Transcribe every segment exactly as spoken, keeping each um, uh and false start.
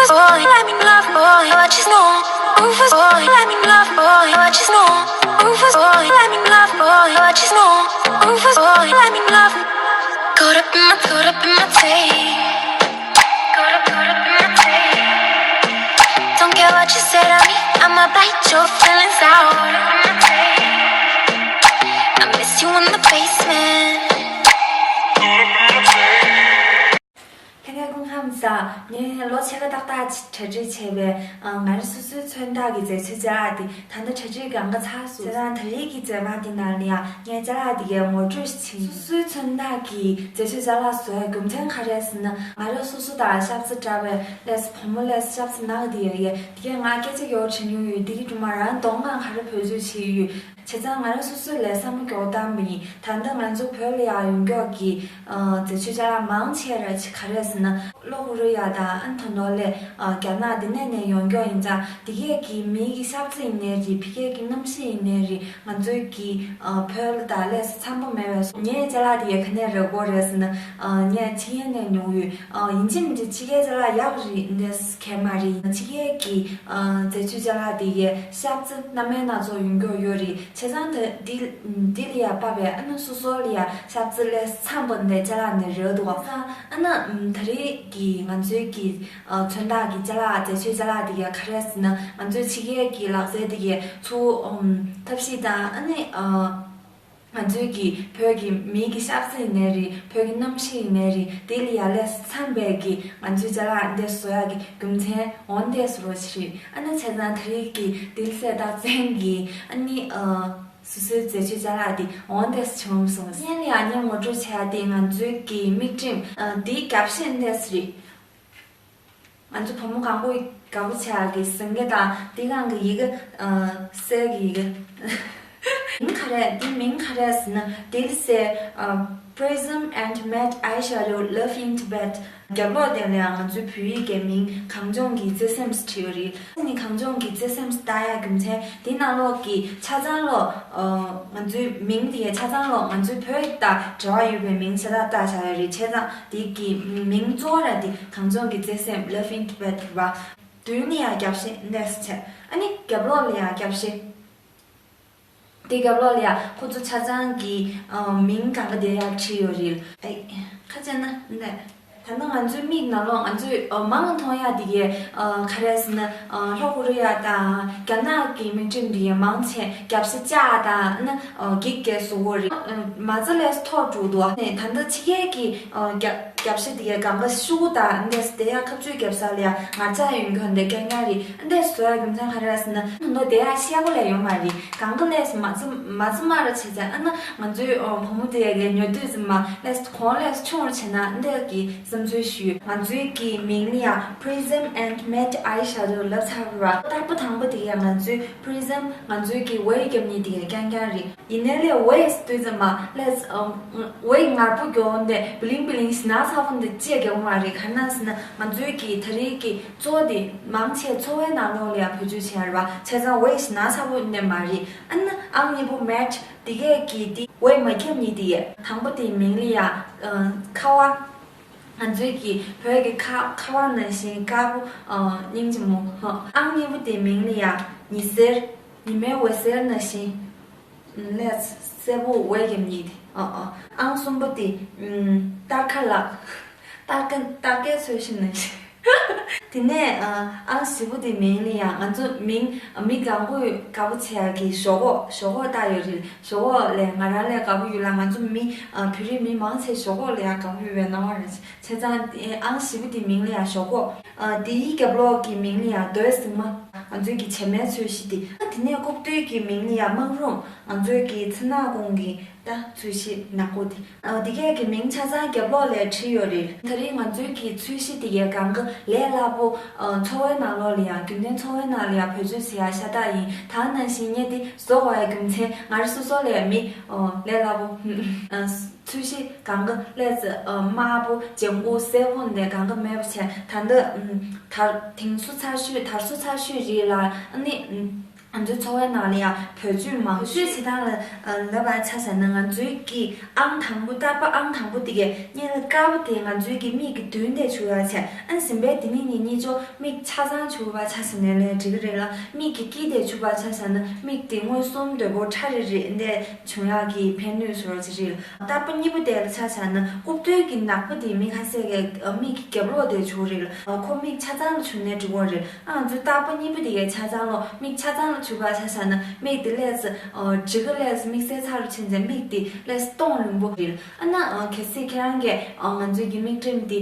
Boy, I'm in love, boy, what you know? Rufus boy, I'm in love, boy, what you know? Rufus boy, I'm in love, boy, what you know? Rufus boy, I'm in love. Caught up in my, caught up in my tape. Caught up, caught up in my tape. Don't care what you said to me, I'ma bite your feelings out. I miss you in the basement. ལྷན་རྒྱས་སྐུ་ཁམས་བཟང་། ངས་ལོ་ཕྱེད་ཀ་ཏག་ཏག་གྲ་སྒྲིག་བྱས་པའི་ང་རང་སོ་སོའི་མཚོན་རྟགས་ཀྱི་མཛེས་ཆོས་ཅ་ལག་འདི་ད་ལྟ་གྲ་སྒྲིག་སྒང་ག་ཚར་སོང་། བྱས་ཙང་ད་རེས་ཀྱི་མཛེས་མ་འདི་ནང་ལ་ཡང་ངས་ཅ་ལག་འདི་གའི་ངོ་སྤྲོད་ཞིག་བྱེད། སོ་སོའི་མཚོན་རྟགས་ཀྱི་མཛེས་ཆོས་ཅ་ལག་བཟོ་ཡའི་རྒྱུ་མཚན་ག་རེ་ཟེར་ན། ང་རང་སོ་སོ་དང་ཤབ་ཙེ་འདྲ་བའི་ལས་བུ་མོ་ལས་ཤབ་ཙེ་ནག་འདི་ཡོད་ཡས། འདི་གའི་ང་སྐད་ཆ་ཡོད་དྲན་མྱོང་ཡོད། འདི་གི་སྒྲོལ་མ་རང་གདོང་ཁ་ག་རེ་བེད་སྤྱོད་བྱེད་ཡོད། བྱས་ཙང་ང་རང་སོ་སོའི་ལས་བསམ་བློ་མགྱོགས་བཏང་བ་ཡིན། ད་ལྟ་ང་ཚོ་བོད་ལ་ཡང་ཡོང་མགྱོགས་ཀྱི་ཨ་མཛེས་ཆོས་ཅ་ལག་མང་ཆེ་ར་ཅིག་ག་རེ་ཟེར་ན། གློ་བུ་རུ་ཡ་དང་ཨ་ནི་ད་ནོར་ལས་ཨ་རྒྱ་ནག་འདི་ནས་ནས་ཡོང་མགྱོགས་ཡིན་ཙང་། འདི་གས་ཀྱི་མི་གི་ཤབ་ཙེ་ཡིན་ནའི་རེད། ཕ་གི་གི་གནམ་གཤིས་ཡིན་ནའི་རེད། ང་ཚོའི་གི་ཨ་བོད་ལ་དང་ལས་འཚམ་པོ་མེད་པས་སོ། ངའི་ཅ་ལག་འདི་གས་ག་ནས་རག་གི་རེད་ཟེར་ན། ཨ་ངས་ཕྱི་རྒྱལ་ནས་ཉོས་ཡོད། ཨ་ཡིན་གཅིག་མིན་གཅིག་ཕྱི་རྒྱལ་ཅ་ལག་ཡག་རེད་འདྲ་གང་ཡང་མ་རེད། ཕྱི་རྒྱལ་གྱི་ཨ་མཛེས་ཆོས་ཅ་ལག་འདི་གས་ཤབ་ཙེ་སྣ་མིན་སྣ་ཚོགས་ཡོང་མགྱོགས་ཡོད་རེད། བྱས་ཙང་ད་འདི་འདི་ལ་ཡ་དཔག་པའི་ཨ་ནི་སོ་སོ་ལ་ཡ་ཤབ་ཙེ་ལས་འཚམ་པོ་འདི་ཅ་ལག་ནས་རག་འདུག་བ། ཨ་ནི་ད་རེས་ཀྱི་ང་ཚོའི་གི་ཨ་མཚོན་རྟགས་ཀྱི་ཅ་ལག་མཛེས་ཆོས་ཅ་ལག་འདི་གས་ག་རེ་ཟེར་ན། ང་ཚོའི་ཕྱི་རྒྱལ་གྱི་ལག་རྩལ་འདི་གས་ཚུར་ཨམ་ཐབས་ཤེས་དང་། ཨ་ནི་ཨ་ང་ཚོའི་གི་བོད་ཀྱི་མི་གི་ཤབ་ཙེ་ཡིན་ནའི་རེད། བོད་ཀྱི་གནམ་གཤིས་ཡིན་ནའི་རེད། དེ་ལ་ཡ་ལས་འཚམ་པའི་གི་ང་ཚོའི་ཅ་ལག་འདི་བཟོ་ཡག་གི་རྒྱུ་མཚན་འོ་འདི་བཟོ་རོགས་ཞིག་རེད། ཨ་ནི་བྱས་ཙང་ད་རེས་ཀྱི་འདི་ལ་གསལ་རྟགས་ཅན་གྱི་ཨ་ནི་ཨ་སོ་སོའི་མཛེས་ཆོས་ཅ་ལག་འདི་འོ་འདི་བྱུང་སོང་། སྔོན་ལ་ཡ་ངས་ངོ་སྤྲོད་བྱས་ཏེ། ང་ཚོའི་གི་མིག་ཁྲིམས་ཨ་འདི་རྒྱབ་ཤེས་འདི་རེད། ང་ཚོ་བུ་མོ་གང་པོ་དགའ་པོ་བྱ་གི་ཟིང་གེ་དང་དེ་གང་གི་ཡི་གེ་ཨ་གསེར་གྱི་ཡི་གེ། མིང་ག་རེ། འདི་མིང་ག་རེ་ཟེར་ན། དེ་ལ་གསལ་ཨ་Prism and Matte Eyeshadow Love in Tibet། རྒྱབ་ལོགས་དེ་ལ་ཡང་ང་ཚོའི་བོད་ཡིག་གི་མིང་གངས་ལྗོངས་ཀྱི་བརྩེ་སེམས་བྲིས་ཡོད་རེད། ཨ་ནི་གངས་ལྗོངས་ཀྱི་བརྩེ་སེམས་བཏགས་ཡག་རྒྱུ་མཚན་དེ་ནང་ལོགས་ཀྱི་ཆ་ཚང་ལོ་ཨ་ང་ཚོའི་མིང་དེ་ཆ་ཚང་ལོ་ང་ཚོའི་བོད་དང་འབྲེལ་བ་ཡོད་པའི་མིང་ཆ་ཚང་བཏགས་བཞག་ཡོད་རེད། བྱས་ཙང་དེ་གི་མིང་གཙོ་བོ་ར་དེ་གངས་ལྗོངས་ཀྱི་བརྩེ་སེམས་Love in Tibet རེད་བ། མདུན་ནས་ཡང་རྒྱབ་ཤེས་འདི་བྱས། ཨ་ནི་རྒྱབ་ལོགས་ལ་ཡང་རྒྱབ་ཤེས། དེ་རྒྱབ་ལོགས་ལ་ཡང་ཁོ་ཚོ་ཆ་ཚང་གི་ཨ་མིང་གང་ག་དེ་ཡང་བྲིས་ཡོད་རེད། ཨེ་ཁ་ཅན་ན་འདི། ད་ནི་ང་ཚོའི་མིག་ནང་ལོགས་ང་ཚོས་ཨ་མང་མཐོང་ཡག་དེ་གའི་ཨ་ག་རེ་ཟེར་ན། ཨ་ལྷོ་ཀོ་རི་ཡ་དང་རྒྱ་ནག་གི་མིག་ཁྲིམས་དེ་གའི་མང་ཆེ་རྒྱབ་ཤེས་ལྕགས་དང་ནི་ཨ་འགྱིག་གི་བཟོ་གི་རེད། ཨ་མ་རྩ་ལས་མཐོ་འགྲོ་འདུག་ནས་ད་ལྟ་ཕྱི་རྒྱལ་གྱི་ཨ་རྒྱབ་རྒྱབ་ཤེས་དེ་གའི་གང་ག་ཤུ་གུ་དང་འདི་དེ་ཡང་ཁ་གཅོད་རྒྱབ་ས་ལ་ཡང་ངར་ཆགས་ཡོང་རྒྱུ་འདི་རྐྱང་རྐྱང་རེད། འདི་བཟོ་ཡག་རྒྱུ་མཚན་ག་རེ་ཟེར་ན། ད་དེ་ཡང་ཤེལ་སྒོ་ལས་ཡོང་མ་རེད། གང་ག་ལས་མ་རྩ་མ་རྩ་མ་ར་བྱས་ཙང་། ཨ་ནི་ང་ཚོའི་ཨ་བུ་མོ་དེ་གའི་ཉོ་དུས་ཙམ་མ་ལས་གོང་ལས་ཆུང་རུ་བྱས་ན་འདི་གི་བསམ་ཚུལ་ཞུས། ང་ཚོའི་གི་མིང་ལ་ཡང་Prism and Matte Eyeshadow ལབ་ཚར་བ། ལྟ་བུ་དང་པོ་དེ་ཡང་ང་ཚོའི་Prism། ང་ཚོའི་གི་ཝེ་རྒྱབ་ནི་དེ་གའི་རྐྱང་རྐྱང་རེད། ཡིན་ནའི་ལས་ཝེ་ཟེར་དུས་ཙམ་མ་ལས་ཨ་ཝེ་ངར་པོ་གྱོན་ཏེ་བི་ལིང་བི་ལིང་ཞེ་ན་ཚ་པོ་འདི་ཅི་ཡང་གྱོན་མ་རེད། ག་རེ་ཟེར་ན་ང་ཚོའི་གི་ད་རེས་གི་གཙོ་བོ་དེ་མང་ཆེ་འཚོ་བའི་ནང་ལོགས་ལ་ཡང་བེད་སྤྱོད་བྱས་རེད་བ། བྱས་ཙང་ཝེ་ཞེ་ན་ཚ་པོ་འདི་མ་རེད། ཨ་ནི་ཨང་གཉིས་པོ་Matte། དེ་གས་ཀྱི་དེ་ཝེ་མ་རྒྱབ་ནི་དེ་གས། དང་པོ་དེ་མིང་ལ་ཡ་ཨ་ཁ་བ། ང་ཚོའི་གི་བོད་ཀྱི་ཁ་ཁ་བ་ནང་བཞིན་དཀར་པོ་ཨ་སྙིང་རྗེ་མོ། ཨང་གཉིས་པོ་དེ་མིང་ལ་ཡ་ཉི་ཟེར། ཉི་མའི་འོད་ཟེར་ནང་བཞིན། ལས་སེར་པོ་ཝེ་རྒྱབ་ནི་དེ། ཨ་ཨ་ཨང་གསུམ་པོ་དེ་ཨམ་སྟར་ཁ་ལགས། སྟར་ཁ་སྟར་ཁའི་ཚོས་གཞི་ནང་བཞིན། དེ་ནས་ཨ་ཨང་བཞི་པོ་དེ་མིང་ལ་ཡང་ང་ཚོ་མིང་ཨ་མི་གང་པོས་དགའ་པོ་བྱེད་ཡག་གི་ཞོག་ཁོག་ཞོག་ཁོག་བཏགས་ཡོད་རེད། ཞོག་ཁོག་ལས་ང་རང་ལས་དགའ་པོ་ཡོད་ལ། ང་ཚོ་མི་ཨ་བོད་རིགས་མི་མང་ཆེ་ཞོག་ཁོག་ལ་ཡང་དགའ་པོ་ཡོད་པའི་སྣང་བ་རེད། བྱས་ཙང་ཨང་བཞི་པོ་དེ་མིང་ལ་ཡང་ཞོག་ཁོག་ཨ་དེའི་རྒྱབ་ལོགས་ཀྱི་མིང་ལ་ཡང་རྡོའི་ཟེགས་མ། ང་ཚོའི་གི་བྱེ་མའི་ཚོས་གཞི་དེ། ཨ་དེ་ནས་ལྐོག་རྡོའི་གི་མིང་ལ་ཡང་སྨག་རུམ། ང་ཚོའི་གི་མཚན་ནག་ཁུང་གི་ད་ཚོས་གཞི་ནག་པོ་དེ། ཨ་དེ་གས་ཀྱི་མིང་ཆ་ཚང་རྒྱབ་ལོགས་ལ་བྲིས་ཡོད་རེད། ད་རེས་ང་ཚོའི་གི་ཚོས་གཞི་དེ་གས་གང་ག་ལས་སླ་པོ། ཨ་འཚོ་བའི་ནང་ལོགས་ལ་ཡང་རྒྱུན་ལྡན་འཚོ་བའི་ནང་ལ་ཡང་བེད་སྤྱོད་བྱེད་ཡག་ཤ་སྟག་ཡིན། ད་ནང་བཞིན་ངས་དེ་བཟོ་དགོས་ཡག་རྒྱུ་མཚན་ང་རང་སོ་སོ་ལ་ཡང་མི་ཨ་ལས་སླ་པོ། ཨ་ཚོས་གཞི་གང་ག་ལས་ཨ་དམར་པོ་ལྗང་གུ་སེར་པོ་འདི་གང་ག་མེད་པ་བྱས། ད་འདི་ཨ་དར་དེང་སོ་ཚར་ཤོས་དར་སོ་ཚར་ཤོས་རེད་ལ། ཨ་ནི་ཨ། ང་ཚོའི་འཚོ་བའི་ནང་ལ་ཡང་བེད་སྤྱོད་མང་ཤོས་བྱེད་སྟངས་ལ་ལབ་པ་ཆ་བཞག་ན། ང་ཚོའི་གི་ཨང་དང་པོ། རྟག་པར་ཨང་དང་པོ་དེ་གས་སྔོན་ལ་དཀར་པོ་དེ་ང་ཚོའི་གི་མིག་གི་མདུན་དེ་བྱུག་ཡ་བྱས། ཨ་ནི་གཞན་པའི་དེ་ནི་ནི་གཉིས་ཆོ་མིག་ཆ་ཚང་བྱུག་པ་ཆ་བཞག་ན་ལས་འགྲིག་གི་རེད་ལ། མིག་གི་དཀྱིལ་དེ་བྱུག་པ་ཆ་བཞག་ན་མིག་དེ་མངོན་སུམ་དོད་པོ་ཁྲ་རེ་རེ་འདས་བྱུང་ཡག་གི་ཕན་ནུས་བཟོ་ཅིག་རེད། རྟག་པར་གཉིས་པོ་དེ་ལ་ཆ་བཞག་ན་རྐུབ་སྟོད་ཀྱི་ནག་པོ་དེ་མིག་ཁ་ཤས་ཀྱི་མིག་གི་རྒྱབ་ལོགས་དེ་བྱུག་རེད་ལ། ཁོ་མིག་ཆ་ཚང་ལ་བྱུག་ནས་འགྲིག་གོ་རེད། ཨ། ང་ཚོའི་རྟག་པར་གཉིས་པོ་དེ་གའི་ཆ་ཚང་ལོ་མིག་ཆ་ཚང་ལ་བྱུག་པ་ཆ་བཞག་ན་མིག་དེ་ལས་སུ་འགྲིག་གི། ལས་སུ་དམིགས་བསལ་ཚ་རུ་ཕྱིན་ཚེ་མིག་དེ་ལས་སུ་སྟོང་རིང་པོ་རེད། ཨ་ན་གལ་སྲིད་ཁྱེད་རང་གིས་ང་ཚོའི་གི་མིག་ཁྲིམས་དེ་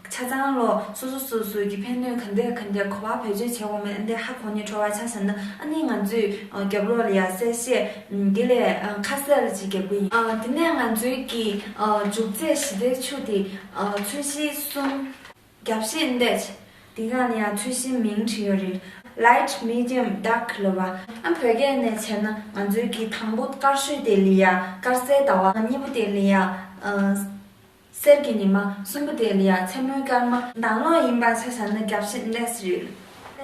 ཆ་ཚང་ལོ་སོ་སོ་སོ་སོའི་གི་ཕན་ནུས་ག་འདྲ་ག་འདྲ་ག་པར་བེད་སྤྱོད་བྱེད་དགོས་མིན་འདི་ཧ་གོ་ནས་འགྲོ་བ་ཆ་བཞག་ན། ཨ་ནི་ང་ཚོའི་རྒྱབ་ལོགས་ལ་ཡ་གསལ་བཤད་འདི་ལས་ཁ་གསལ་ཅིག་རྒྱག་གི་ཡིན། དེ་ནས་ང་ཚོའི་གི་མཇུག་རྩེ་ཞི་བདེ་ཆུ་དེ་ཚོས་གཞི་གསུམ། རྒྱབ་བཤད་འདི། དེ་ག་ནས་ཡང་ཚོས་གཞིའི་མིང་བྲིས་ཡོད་རེད། Light, Medium, Dark ལབ་པ། ཨ། བོད་སྐད་ནས་བྱས་ན་ང་ཚོའི་གི་དང་པོ་དཀར་ཤོས་དེ་ལ་ཡ་དཀར་གསལ་ཟླ་བ། གཉིས་པོ་དེ་ལ་ཡ་ཨ་གསེར་གྱི་ཉི་མ། གསུམ་པོ་དེ་ལ་ཡ་མཚན་མོའི་སྐར་མ། ནང་ལོགས་ཡིན་པ་ཆ་བཞག་ན་རྒྱབ་བཤད་འདི་རེད།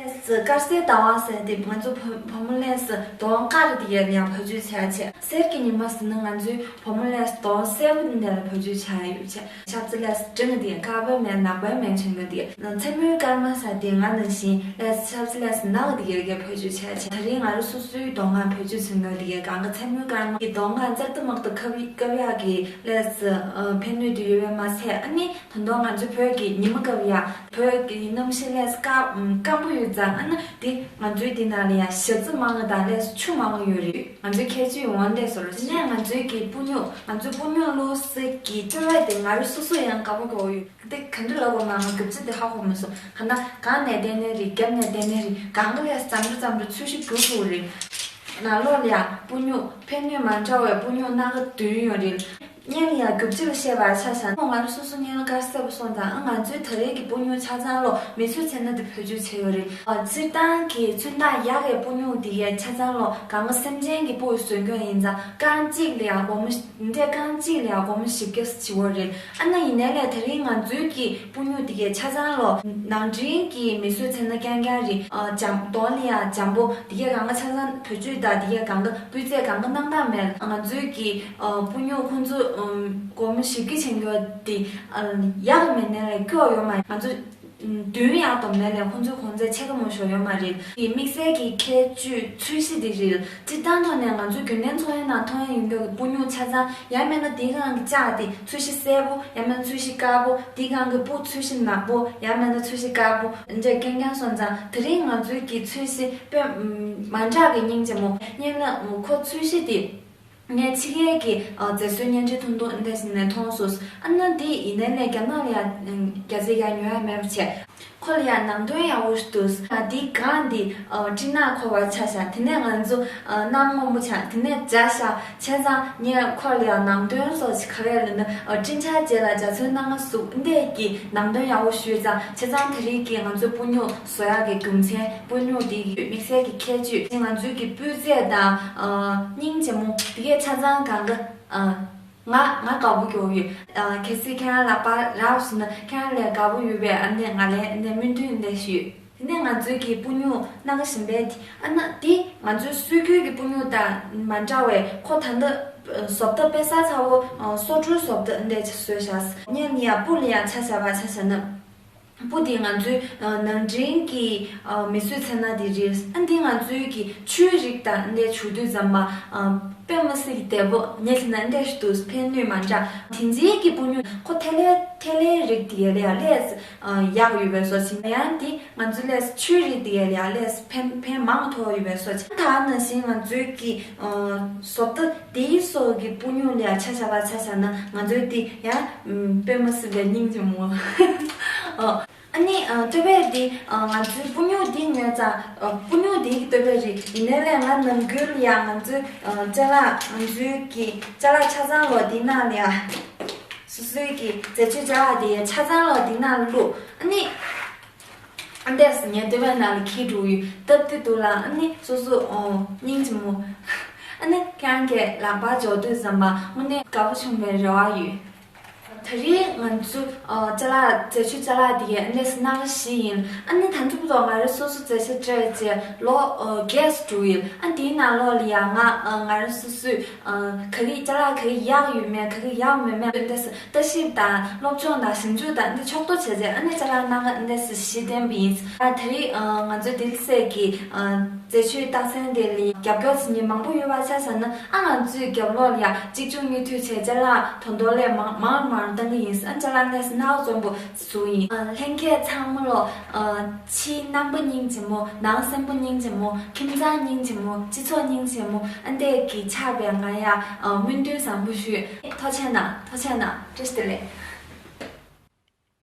ལས་སུ་དཀར་གསལ་ཟླ་བ་ཟེར་དེ་ང་ཚོ་བུ་བུ་མོ་ལས་སུ་གདོང་དཀར་དེ་ཡ་ལ་ཡ་བེད་སྤྱོད་བྱས་བྱས། གསེར་གྱི་ཉི་མ་ཟེར་ན་ང་ཚོའི་བུ་མོ་ལས་གདོང་སེར་པོ་འདི་ལ་བེད་སྤྱོད་བྱ་ཡོད་བྱས། ཆབ་ཚ་ལས་འབྲིང་གི་དཀར་པོའི་མེ་ནག་པོའི་མེ་ཆེན་པོ་དེ། མཚན་མོའི་སྐར་མ་ཟེར་དེ་ང་ནང་བཞིན་ལས་ཆབ་ཚ་ལས་ནག་གི་དེ་གའི་བེད་སྤྱོད་བྱས་བྱས། ད་རིང་ང་རང་སོ་སོའི་གདོང་ཁ་བེད་སྤྱོད་བྱེད་མཁན་དེ་གའི་གང་གི་མཚན་མོའི་སྐར་མ་གི་གདོང་ཁ་གཙང་དུ་མང་དུ་བཀབ་བཀབ་ཡག་གི་ལས་ཕན་ནུས་དེ་ཡོད་པས་མ་ཟད། ཨ་ནི་ད་དུང་ང་ཚོའི་བོད་ཀྱི་ཉི་མ་བཀབ་ཡག་བོད་ཀྱི་གནམ་གཤིས་ལས་སྐམ་སྐམ་པོ་ཡོད་ཙང་། ཨ་ནི་དེ་ང་ཚོའི་དེ་ནང་ལ་ཡང་ཞག་རྩི་མང་ང་དང་ལས་ཆུ་མང་ང་ཡོད་རེད། ང་ཚོའི་ཁྱད་ཆོས་ཡོང་བ་འདས་སོ་ར། དེ་ནས་ང་ཚོའི་གི་སྤུ་སྨྱུག་ང་ཚོའི་སྤུ་སྨྱུག་ལུགས་སྲོལ་གྱི་སྤྲོ་བ་དེ་ང་རང་སོ་སོ་ཡང་དགའ་པོ་དགའ་པོ་ཡོད། དེ་ག་འདྲ་ལབ་དགོས་མ། ང་རྒྱབ་རྩི་དེ་ཧ་གོ་མ་སོང་། གང་ན་གང་ནས་བལྟས་ནའི་རེད། རྒྱབ་ནས་བལྟས་ནའི་རེད། གང་ག་ལས་ཙམ་རུ་ཙམ་རུ་ཚོས་གཞི་འགྱུར་ཐུབ་རེད། ནང་ལོགས་ལ་ཡང་སྤུ་སྨྱུག་ཕན་ནུས་མ་འདྲ་བའི་སྤུ་སྨྱུག་སྣ་ཁ་བདུན་ཡོད་རེད། སྔོན་ལ་ཡང་རྒྱུ་ཆ་ལ་བཤད་པ་ཆ་བཞག་ན། ང་རང་སོ་སོ་སྔོན་ལ་དཀར་གསལ་པོ་སོང་ཙང་། ཨ། ང་ཚོའི་ད་རེས་ཀྱི་སྤུ་སྨྱུག་ཆ་ཚང་ལོ་མིས་བཟོས་ཚེ་ན་དེ་བེད་སྤྱོད་བྱས་ཡོད་རེད། ཨ། སྤྱིར་བཏང་གི་ཚོན་མདོག་ཡག་གི་སྤུ་སྨྱུག་དེ་གའི་ཆ་ཚང་ལོ་གང་ག་སེམས་ཅན་གྱི་སྤུ་བཟོ་མཁན་ཡིན་ཙང་། རྐང་གཅིག་ལ་ཡང་སྒོར་མོ། འདྲ་རྐང་གཅིག་ལ་ཡང་སྒོར་མོ་བཞི་བརྒྱ་བྱེད་ཀྱི་ཡོད་རེད། ཨ་ན་ཡིན་ནའི་ལས་ད་རིང་ང་ཚོའི་གི་སྤུ་སྨྱུག་དེ་གའི་ཆ་ཚང་ལོ་ནང་འདྲེན་གྱི་མིས་བཟོས་ཚེ་ན་རྐྱང་རྐྱང་རེད། ཨ། འཇམ། གདོང་ལ་ཡང་འཇམ་པོ། དེ་གའི་གང་ག་ཆ་ཚང་བེད་སྤྱོད་དང་། དེ་གའི་གང་ག་སྤུས་ཚད་གང་ག་སྣང་དག་མེད། ང་ཚོའི་གི་ཨ་སྤུ་སྨྱུག་ཁོང་ཚོ་ཨམ་སྒོར་མོ་བཞི་བརྒྱ་བྱེད་མཁན་དེ་ཨ་ཡག་གི་མེད་ནའི་ལས་སྐྱོ་ཡོད་མ་རེད། ང་ཚོ་མདུན་ཡག་དང་མེད་ལས་ཁོང་ཚོའི་གོང་ཚད་ཕྱེད་ཀ་མ་ཞིག་ཡོད་མ་རེད། དེ་དམིགས་བསལ་གྱི་ཁྱད་ཆོས་ཚོས་གཞི་དེ་རེད། སྤྱིར་བཏང་ཐོག་ནས་ང་ཚོའི་རྒྱུན་ལྡན་འཚོ་བའི་ནང་མཐོང་ཡ་ཡོང་རྒྱུ་གི་སྤུ་སྨྱུག་ཆ་ཚང་། ཡང་མིན་ན་དེའི་སྒང་གི་ལྕགས་དེ་ཚོས་གཞི་སེར་པོ། ཡང་མིན་ན་ཚོས་གཞི་དཀར་པོ། དེའི་སྒང་གི་སྤུ་ཚོས་གཞི་ནག་པོ། ཡང་མིན་ན་ཚོས་གཞི་དཀར་པོ། འདྲ་རྐྱང་རྐྱང་སོང་ཙང་། དེ་རིང་ང་ཚོའི་གི་ཚོས་གཞི་དཔེ་མ་འདྲ་གི་སྙིང་རྗེ་མོ། སྔོན་ལ་ཁོ་ཚོས་གཞི་དེ་ངས་ཕྱི་རྒྱལ་གྱི་ཨ་མཛེས་བཟོའི་བརྙན་འཕྲིན་ཐུང་ཐུང་འདི་ཞིག་ནས་མཐོང་སོང་། ཨ་ན་དེ་ཡིན་ནའི་ལས་རྒྱ་ནག་ལ་ཡང་རྒྱ་ཚད་ཡང་ཉོ་ཡ་མེད་པ་བྱས། ཁོ་ལ་ཡང་ནང་དོན་ཡག་པོ་ཞིག་འདུག་ཨ། དེའི་སྒང་དེ་ཨ་སྤྲིན་ནག་འཁོར་བ་ཆགས་ཤག་དེ་ནས་ང་ཚོ་ཨ་གནམ་སྔོན་པོ་ཆགས། དེ་ནས་འཇའ་ཤར། བྱས་ཙང་ངས་ཁོ་ལ་ཡང་ནང་དོན་སོགས་ཤིག་ག་རེ་ལབ་ན། ཨ་སྤྲིན་ཆར་རྗེས་ལ་འཇའ་ཚོན་སྣ་ལྔ་ཟུག་འདི་གི་ནང་དོན་ཡག་པོ་ཞུས་ཙང་། བྱས་ཙང་དེ་རིང་གི་ང་ཚོའི་སྤུ་སྨྱུག་བཟོ་ཡག་གི་རྒྱུ་མཚན། སྤུ་སྨྱུག་འདི་གི་དམིགས་བསལ་གྱི་ཁྱད་ཆོས། ང་ཚོའི་གི་སྤུས་ཚད་དང་། ཨ་སྙིང་རྗེ་མོ་དེ་གའི་ཆ་ཚང་གང་ག་ཨ་ང་ང་དགའ་པོ་ཡོད་ཡོད། ཨ་གལ་སྲིད་ཁྱེད་རང་ལག་པ་རག་སོང་ན། ཁྱེད་རང་ལས་དགའ་པོ་ཡོད་པའི་ཨ་ནི་ང་ལས་ཨ་ནི་སྨོན་འདུན་འདི་ཞུས། དེ་ནས་ང་ཚོའི་གི་སྤུ་སྨྱུག་སྣ་ཁ་གཞན་པའི་དེ། ཨ་ན་དེ་ང་ཚོའི་སྲོལ་རྒྱུན་གྱི་སྤུ་སྨྱུག་དང་མ་འདྲ་བས། ཁོ་ད་ལྟ་བཟོ་ལྟ་དཔེ་གསར་ཚ་བོ། ཨ་སོ་འཁྲུལ་བཟོ་ལྟ་འདི་བཟོས་བཞག་སྔོན་ལ་ཡང་སྤུ་ལ་ཡང་ཆ་བཞག་པ་ཆ་བཞག་ན། སྤུ་དེ་ང་ཚོའི་ཨ་ནང་འདྲེན་གྱི་ཨ་མིས་བཟོས་ཚེ་ན་དེ་རེད། ཨ་འདི་ང་ཚོའི་གི་ཆུའི་རིགས་དང་འདི་བྱུག་དུས་ཙམ་པ། ཨ་དཔེ་མི་སྲིད་ཀྱི་བདེ་པོ། ངས་བྱས་ན་འདི་ཞུ་དུས་ཕན་ནུས་མ་འདྲ། དེ་འཛིན་གྱི་སྤུ་སྨྱུག་ཁོ་ཐལ་ལེ་ཐལ་ལེའི་རིགས་དེ་ལས་ལས་ཨ་ཡག་ཡོད་པའི་བཟོ་ཅིག་ཡང་དེ་ང་ཚོའི་ལས་ཆུའི་རིགས་དེ་ལས་ལས་ཕན་ཕན་མང་ཐོགས་ཡོད་པའི་བཟོ་ཅིག་ད་ནང་བཞིན་ང་ཚོའི་གི་ཨ་བཟོ་ལྟ་དེའི་སོགས་ཀྱི་སྤུ་སྨྱུག་ལ་ཆ་བཞག་པ་ཆ་བཞག་ན། ང་ཚོའི་དེ་ཡང་དཔེ་མི་སྲིད་པའི་སྙིང་རྗེ་མོ། ཨ་ཨ་ནི་ཨ་སྟོད་པའི་དེ་ཨ་ང་ཚོའི་སྤུ་སྨྱུག་དེ་ཉོས་ཙང་། ཨ་སྤུ་སྨྱུག་དེ་གི་སྟོད་པའི་རིགས་ཡིན་ནའི་ལས། ང་ནམ་རྒྱུན་ལ་ཡང་ང་ཚོའི་ཨ་ཅ་ལག་ང་ཚོའི་གི་ཅ་ལག་ཆ་ཚང་ལོ་དེ་ནང་ལ་ཡང་། སོ་སོའི་གི་རྫས་སྦྱོར་ཅ་ལག་དེ་ཆ་ཚང་ལོ་དེ་ནང་ལ་བླུགས། ཨ་ནི། ཨ་འདས་སུ་ངས་སྟོད་པའི་ནང་ལ་འཁྱེར་འགྲོ་ཡོད། སྟབས་བདེ་འདུག་ལ། ཨ་ནི་སོ་སོ་ཨོ་སྙིང་རྗེ་མོ། ཨ་ནི་ཁྱེད་རང་གིས་ལག་པ་འབྱོར་དུས་ཙམ་པ་དངོས་གནས་དགའ་པོ་བྱུང་བའི་རེ་བ་ཡོད། ད་རེས་ང་ཚོ་ཨ་ཅ་ལག་རྫས་ཆུ་ཅ་ལག་དེ་གའི་ཨ་འདྲས་སེ་སྣ་ཁ་བཞི་ཡིན། ཨ་ནི་ད་དུང་ལོ་ང་རང་སོ་སོ་རྫས་ཆུ་སྤྲད་རྗེས་ལོ་ཨ་བརྒྱད་ཙམ་འགྲོ་ཡིན། ཨ་དེའི་ནང་ལོགས་ལ་ཡང་ང་ཨ་ང་རང་སོ་སོས་ཨ་ག་གི་ཅ་ལག་ག་གི་ཡག་ཡོད་མེད་ག་གི་ཡག་མེད་མེད་ཨ་འདྲས་སེ་ལྟ་ཞིབ་དང་སློབ་སྦྱོང་དང་ཞིབ་འཇུག་དང་འདི་ཕྱོགས་གཏོགས་བྱས་རྗེས་ཨ་ནི་ཅ་ལག་སྣ་ཁ་ཨ་འདྲས་སེ་བཞི་བསྟན་པ་ཡིན། ཨ་ད་རེས་ཨ་ང་ཚོ་དིལ་སེ་གི་ཨ་རྫས་ཆུའི་རྟགས་མཚན་དེ་ལ་རྒྱབ་སྐྱོར་བྱེད་མཁན་མང་པོ་ཡོད་པ་ཆ་བཞག་ན་ཨ་ང་ཚོའི་རྒྱབ་ལོགས་ལ་ཡ་གཅིག་མཇུག་གཉིས་མཐུད་བྱས་ཅ་ལག་དོ་དོ་ལས་མང་མང་མང་བཏང་གི་ཡིན། ཨ་ཅ་ལག་ཨ་འདྲས་སེ་སྣ་ཁ་འཛོམས་པོ་བཟོ་ཡིན། ཨ་ལྷན་རྒྱས་ཚང་མ་ལོ་ཨ་ཕྱིའི་རྣམ་པ་སྙིང་རྗེ་མོ། ནང་སེམས་པ་སྙིང་རྗེ་མོ། ཁྱིམ་ཚང་སྙིང་རྗེ་མོ། སྤྱི་ཚོགས་སྙིང་རྗེ་མོ། ཨ་འདྲས་ཀྱི་ཆགས་པའི་ང་ཡ་ཨ་སྨོན་འདུན་བཟང་པོ་ཞུ། ཐུགས་རྗེ་གནང་། ཐུགས་རྗེ་གནང་། བཀྲ་ཤིས་བདེ་ལེགས།